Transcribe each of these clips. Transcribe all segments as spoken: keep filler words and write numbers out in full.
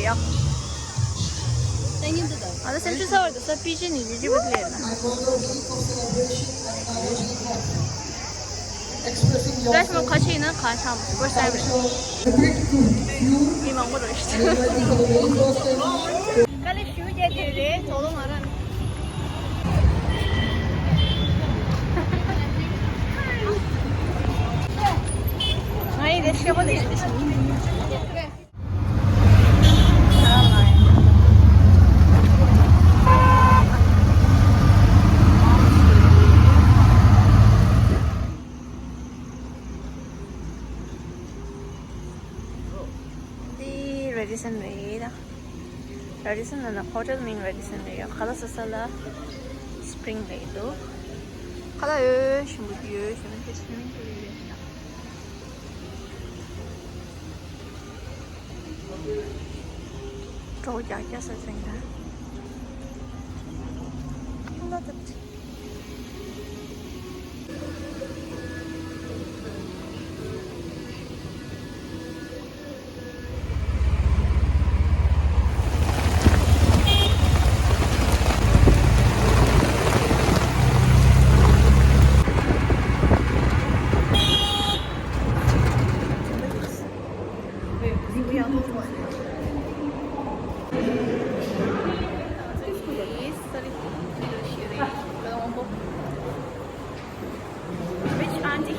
ང་ཚོ་སེམས་ཤུགས་ཚ་བར་དུ་ས་པི་ཅི་ནས་ཡུལ་གྲུ་བུ་ལེར་ན། ད་ཞིག་མ་ཁ་ཆེ་ཡིན་ན་གང་ཆགས་མ་སོང་། ཕར་སྟོན་རེད། མི་མང་པོ་རེད། དཀའ་ལས་ཞུ་རྒྱག་དེ་རེད། གྲོགས་ལོ་ང་རང་། ང་ཡི་རེ་ཤེས་པོ་ལས། འདི་རེ་ཌི་སན་རེད། རེ་ཌི་སན་ལ་ན་ཧོ་ཊེལ་མིང་རེ་ཌི་སན་རེད། ཡ་ཁ་ལག་ཟ་ས་ལ་སི་པི་རིང་ལེག་འདུག་ཁ་ལག་ཡོད་ཞིམ་པོ་ཡོད་ཞིམ་པོ་ཞིམ་པོ་ཡོད། གྲོགས་རྒྱག་རྒྱག་ས་ཟིན་ད། Which auntie?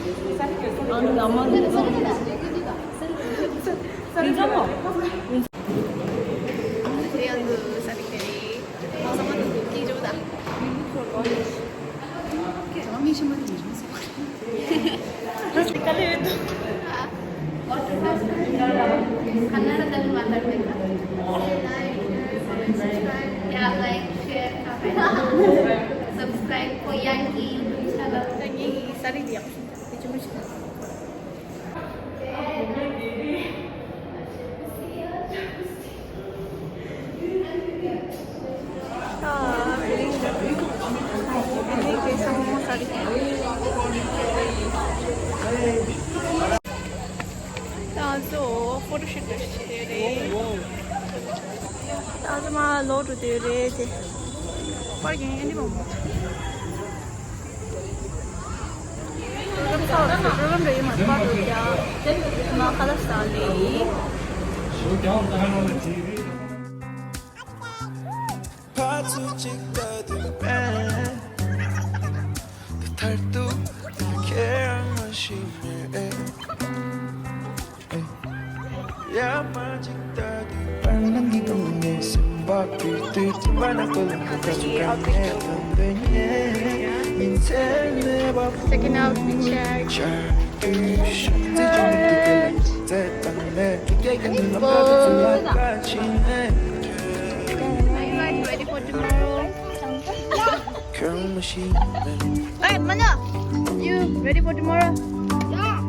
ಕನ್ನಡದಲ್ಲಿ ಮಾತಾಡ್ಬೇಕಾ? ಯಾ, like, share, subscribe for Yankee YouTube channel. ಸರಿ ಇದೆಯಾ? ད་ཚོ་ཕོ་ཊོ་ཤུཊ་བྱེད་རེད། ད་ཚོ་མ་ལོག་འགྲོ་དེ་རེད་དེ། པར་རྒྱན་ཨེ་འདི་མ་མོ། པྲོ་གྷ་རམ་ཚར་བ་རེད། པྲོ་གྷ་རམ་འདྲ་ཡིན་མ་རེད། པར་འགྲོ་རྒྱ། དེ་མ་ཁ་ལག་ཟ་ལེ། ཕར་ཚུར་གཅིག་ལྟ་དུས་པས། དེ་ཐར་ཐུབ་ཁྱེད་རང་མ་ཤེས་མེད། ཡ་མ་གཅིག་ལྟ་དུས་པར་ནང་གི་སྒང་ནས་སེམས་པ་ཕུད་དུས་དུས་པ་ན་ཀོ་ལ་ཀོ་ཀ་ཚུ་ཀ་ནས་ལ་འདོད་ཉེ་ཉིན་མཚན་མེད་པ། Second outfit check. Ready for tomorrow? Hey, Manya, you ready for tomorrow? Yeah.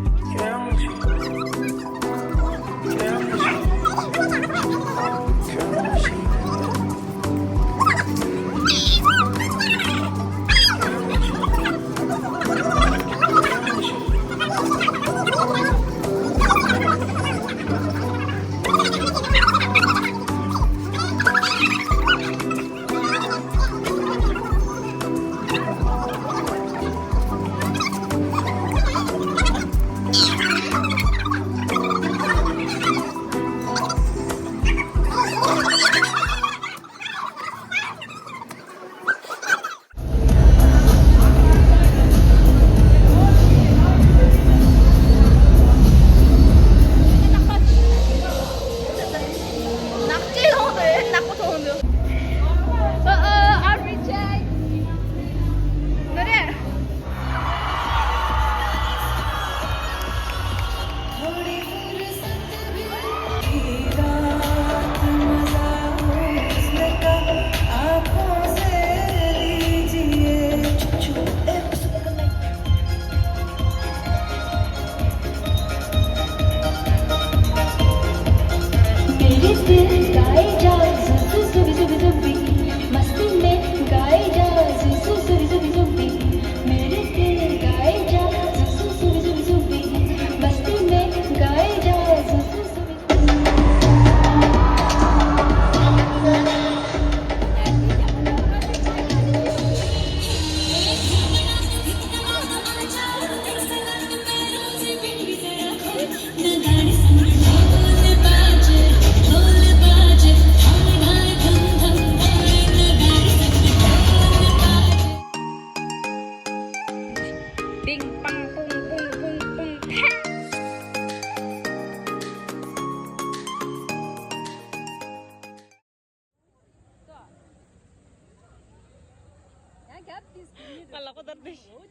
ལྟར་དེ།